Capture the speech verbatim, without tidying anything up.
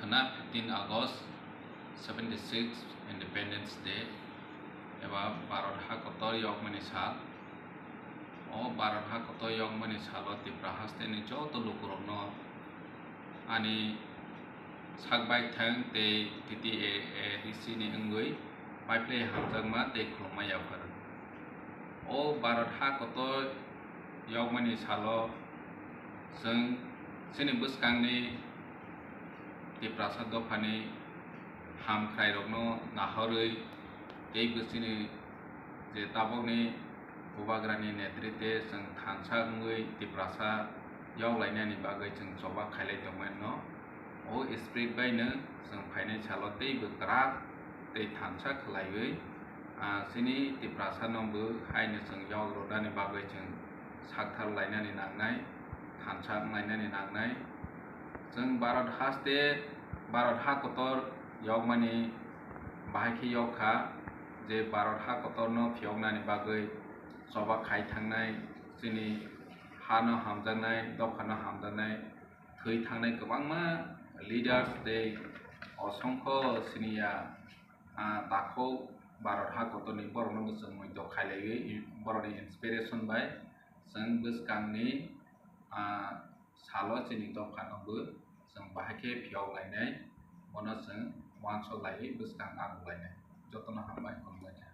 Na fifteen August, seventy six Independence Day, eba Bharat ha kotor yokmani sal. O Bharat ha kotor yokmani salo Tipra hasteni joto lukurokno ani sak baithang tei T T A A D C ni wngwi paiphlai hamjakma tei khulumma yapharwi. O Bharat ha kotor yokmani salo chwng chini bwskangni Tiprasa dophani hamkhrairokno nahorwi tei bwsini je tabukni Bubagrani netrite chwng thansa wngwi Tiprasa yoklainani bagwi chwng choba khailai tongmano. O spirit baino chwng phainai salo teibo kwrak tei thansa khwlaiwi, ah, chini Tiprasano bo haino chwng yok rwnani bagwi chwng sakthar lainani nangnai, thansa wnglainani nangnai. Chwng Bharat haste, Bharat ha kotor yokmani bahai khe yok kha, je Bharat ha kotorno phiyoknani bagwi choba khai thangnai, chini hano hamjaknai, dophano hamjaknai, thwi thangnai kwbangma leaders tei osongkho siniya, ah, takhuk Bharat ha kotorni borokno bo chwng moito khailaiwi, borokni inspiration bai chwng bwskangni, ah, salo chini dophano bo chwng bahai khe phiyok lainai, bono chwng uansuk laiwi bwskang arwk lainai. Jotono hambai, khulumbai.